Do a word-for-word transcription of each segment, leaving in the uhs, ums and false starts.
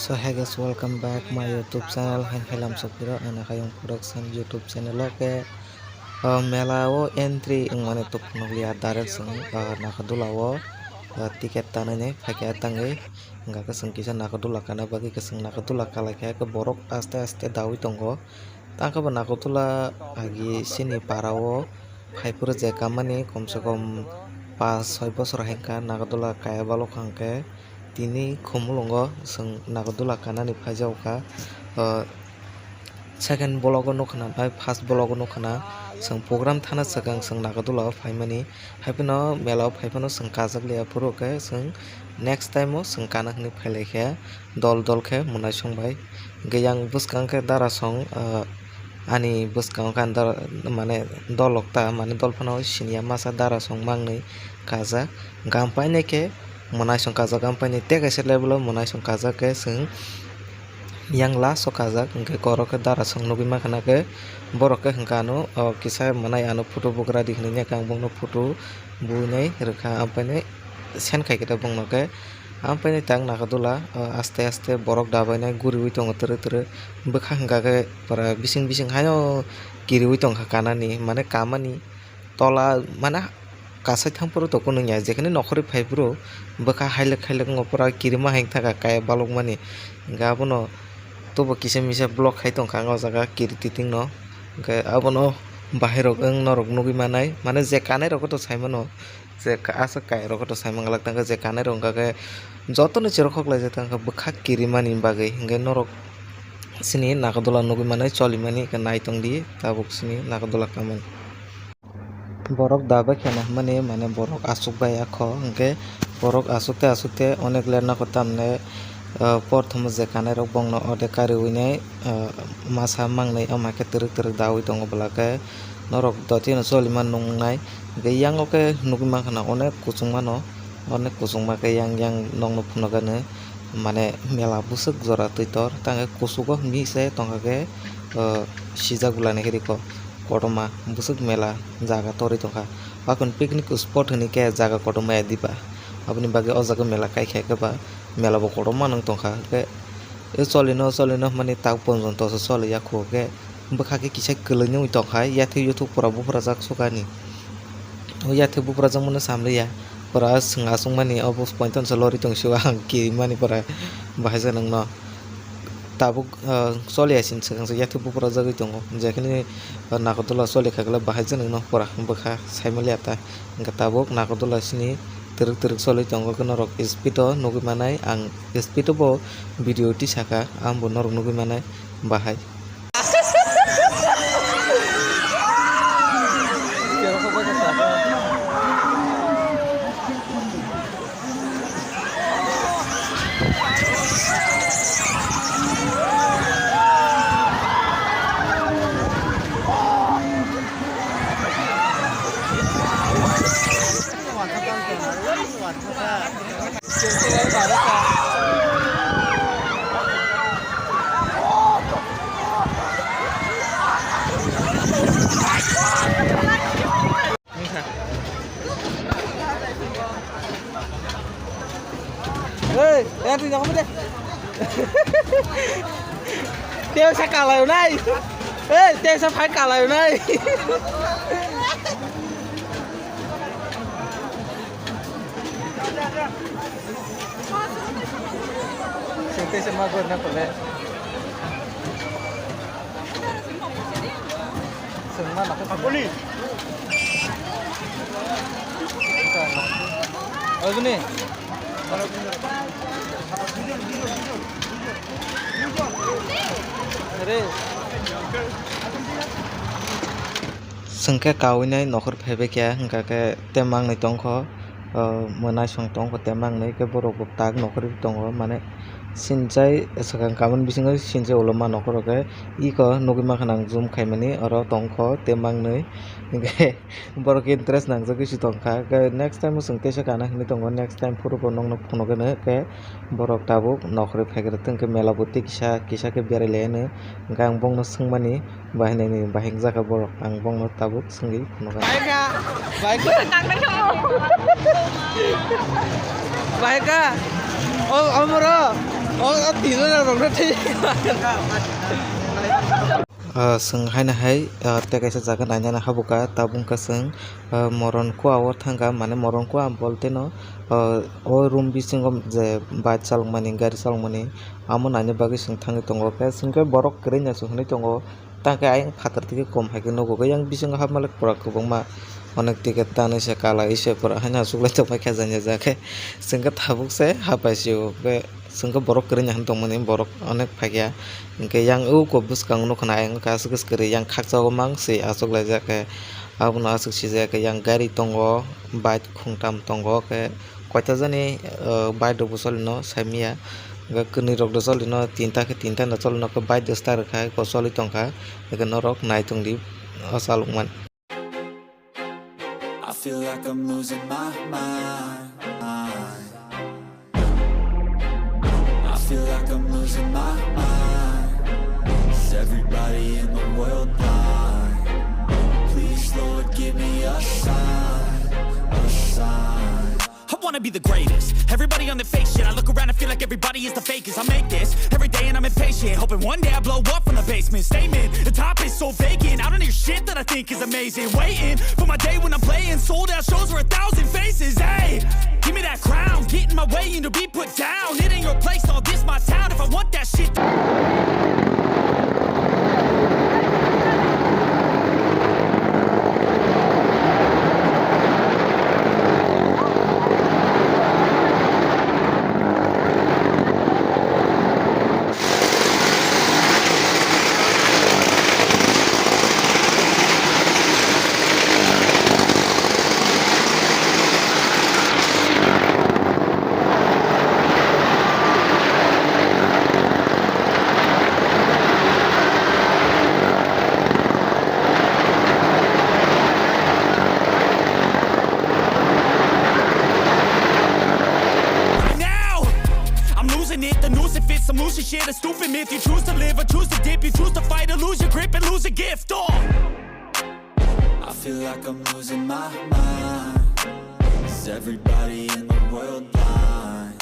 So hey guys, welcome back my YouTube channel, Hain Khailam Sokiro, Ana Khayung Production YouTube channel o ke, uh, mela o entry wngmani tok phunukliya, direct chwng, uh, Nagadula o, uh, ticket tanani phaikha tangwi, hwnkha khe chwng kisa Nagadula kana bagwi khe chwng Nagadula kalaikha, khe borok aste aste dawi tongo, tangkhe bo Nagadula agi chini para o, Phaiphuru je kamani komse kom paanch soi bosor hai wngkha Nagadula kaya balok hwnkhe tini khumulwngo chwng Nagadula kanani phaijago kha. O second vlog o nukha na bai first vlog o nukha na chwng program thana swkang chwng Nagadula o phaimani. Haiphano mela o phaiphano chwng kajak liya phuru khe chwng next time o chwng kana hwnwi phailaikha dol dol khe mwnaisong bai. Hwnkhe yang bwskang khe darasong, ah, ani bwskango khe ang dara, mane dolok ta, mane dol phano siniya masa dara song mangnwi kajak. Gam painai khe mwnaisong kajak, gam painai tei kaisa level o mwnaisong kajak khe chwng yang last o kajak, hwnkhe korok khe dara song nugwi mankha na khe borok khe hwnkha ano, o kisa mwnai ano photo bugra di hwnwi khe ang bokno photo buinai rwkha, ang painai send khai khe ta bokno khe. Ang painai tak Nagadula, o, aste aste borok dabainai guriui tongo twrwk twrwk. Bwkha hwnkha khe pura bising bising haino kiriui tongkha kanani, mane kamani tola, mane kasai thang phuru tongkha nungya, jekhani nokhorwi phai phuru bwkha hailwk hailwk wngkha, pura kirima hai wngkha kaya balokmani. Hwnkhe abono tobo kisa misa block khai tongkha ang o jaga kiri titingno. Hwnkhe abono bahai rok wng norok nugwi manai, mane je kanai rokto sai mano. Je ka-, aswk kairok to sai manglak tangkha, je kanai rok wngkha khe jotono cherok khoklaijak tangkha bwkha kirimani bagwi, hwnkhe norok chini Nagadula nugwi manai, cholimani khe naitong di tabuk chini Nagadula kamani. Borok dabai kheno hwnmani, mane borok aswk bai ya kho, hwnkhe borok aswk tei aswk tei onek ler nokho tamne, ah, porthomo je kanai rok bongno ode kariui nai, ah, masa mangnai, ama khe twrwk twrwk daui tongo bwla khe norok dotino cholima nungnai. Hwnkhe yango khe nugwi mankha na onek kuchung mano, onek kuchungma khe yang yang nokno phunukgani, mane mela bwswk jora twitor tangkhe kuchugo hwnwi se tongkha khe, o, sijak bwlani khe rikho kotorma bwswk mela jaga torwi tongkha. Hakhe picnic spot hwnwi khe jaga kotorma ya diba, aboni bagwi o jaga mela kaikha khe ba mela bo kotorma nung tongkha. Hwnkhe cholino cholino hwnmani tak ponjon toso choliya kho khe. Bwkha khe kisa kwlwini ui tongkha, yathwi yuthuk pura buprajak sukani. O yathwi buprajak mano samliya, pura chwng achukmani obo pointon se lori tong sio ang kirimani pura bahai se nangno. Tabuk, ah, choliya sin swkang se yathwi buprajagwi tongo, jekhini, ah, Nagadula choli kha khe bahai se nangno pura bwkha saimaliya ta. Hwnkhe tabuk Nagadula sini twrwk twrwk choli tongo khe norok speed o nugwi manai, ang speed o bo video tisaka ang bo norok nugwi manai bahai. Ei, yang tu jangan deh. Dia usah kalah nai. Eh, dia usah fight kalah nai. Sente se ma gor na kole. Sengma na kole. Oi bini. Re. Chwng khe kawinai nokhor phaibai khe, hwnkha khe temangni tongkho, o, mwnaisong tongkho temangni, khe borok bo tak nokhorwi tongo, mane sinchai swkang kamani bisingo sinchai ulo ma nokhoro khe iko nugwi mankha nang zoom khaimani, oro tongkho temangni, hwnkhe borok interest nangjagwi se tongkha, khe next time o chwng teisa kana hinwi tongo, next time phuru bo nokno phunukgwino khe borok tabuk nokhorwi phaikrwk, hwnkhe mela bo tei kisa kisa khe berai lai anw, hwnkhe ang bokno swngmani. Bahai nini bahai wngjakha borok, ang bokno tabuk swngwi phunukha. Bahai ka, bahai ka, bahai ka, o, omoro, Ah, chwng haino hai, ah, tei kaisa jaga nainani habukha, tabuk khe chwng, ah, Moron Kua o thangkha, mane Moron Kua bolte no, ah, o room bisingo je bike chalokmani, gari chalokmani, amo naina bagwi chwng thangwi tongo. Khe chwng khe borok kwrwi no chwng hinwi tongo, tang khe ayang phatar twi khe kom hai khe nugo, yang bisingo hapmale pura kwbangma onek ticket tanwi se kala ise pura haino achuklai tongma khe jani ja khe chwng khe tabuk se hapai sio khe. Chwng khe borok kwrwini han tongmani, borok onek phaikha. Hinkhe yang uko bwskango nukha na, ayang khe aswk aswk kwrwi, yang khakchangma se achuklaijak khe, abono aswk sijak khe, yang gari tongo, bike khungtam tongo, khe koita jani, ah, bike rokbo cholino saimanya, hinkhe kwnwi rokdo cholino tinta khe, tinta no cholino khe bike de start rwkha, eko choli tongkha, hinkhe norok nai tongdi o chalokmani. I feel like I'm losing my mind. I feel like I'm losing my mind. Is everybody in the world blind? Please, Lord, give me a sign, a sign. I wanna be the greatest. Everybody on the fake shit. I look around and feel like everybody is the fakest. I make this every day and I'm impatient. Hoping one day I blow up from the basement. Statement, the top is so vacant. I don't hear shit that I think is amazing. Waiting for my day when I'm playing sold out shows for a thousand faces. Hey, give me that crown. Get in my way and to be put down. It ain't your place. All this my town. If I want that shit. Right now, I'm losing it. The noose it fits. I'm losing shit. A stupid myth. You choose to live or choose to dip. You choose to fight or lose your grip and lose a gift. Oh. I feel like I'm losing my mind. Is everybody in the world blind?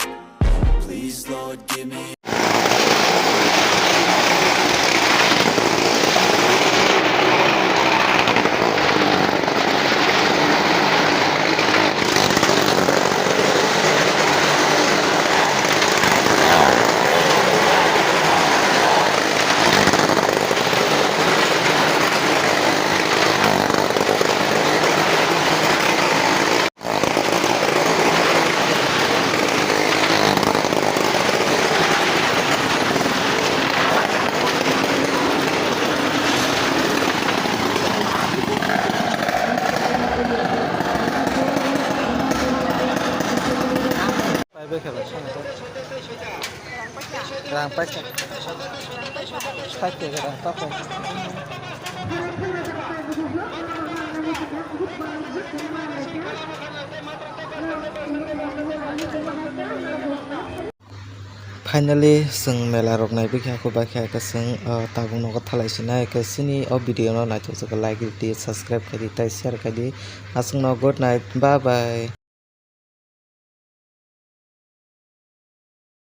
Please, Lord, give me. Rang paisa. Sait taka rang papai. Finally, chwng mela rok naibi kha, khe bai kha, khe chwng, ah, tabuk nogo thalai sinai, khe chini o video no naithok jagwi like rwdi, subscribe khaidi, tei share khaidi. Aswkno good night, bye bye.